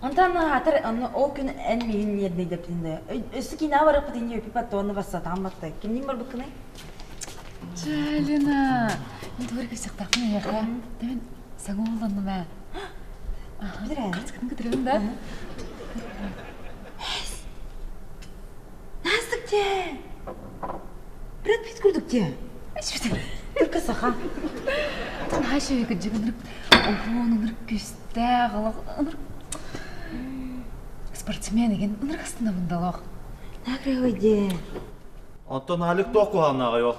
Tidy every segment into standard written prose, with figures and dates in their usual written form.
Онтон аатар онно ол күн эн миигин ньиэрнэйдэппитин да өссө киинэҕэ барыахпыт инньэ үппүт уонна бассатаан батта. Кимниин барбыккыный? Чалина, мен тугу эрэ кэпсэхтээхпин эйиэхэ. Мен саҥа уолланным ээ. Хаскытын кытырыгын да? Настык дьэ! Брэд Питт курдук дьэ. Только саха. Наһаа үчүгэй кырдьык ынырык уһун, ынырык күүстээх, олох ынырык спортсмен игин ынырык астынабын да олох. Накрывай дьэ. Оттон Алик туох куһаҕаннааҕый ол?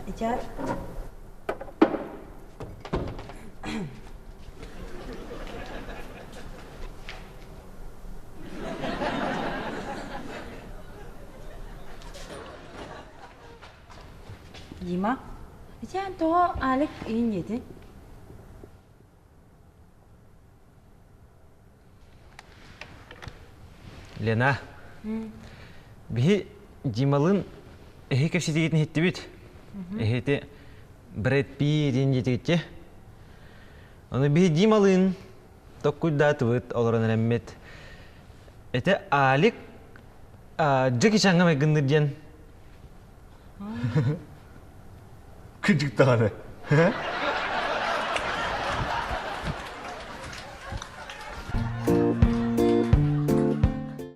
Ичаар. Дима, ити тоҕо Алик иин диэтиҥ? Лена, биһи Дималыын эһи кэпсэтиигитин иһиттибит. Эһити Брэд Питт диэтигитчи. Ону биһи Дималыын токкуйдаатыбыт, олорон эрэммит. Это Алик Джеки Чаҥҥа майгынныыр диэн. Кырдьык даҕаны.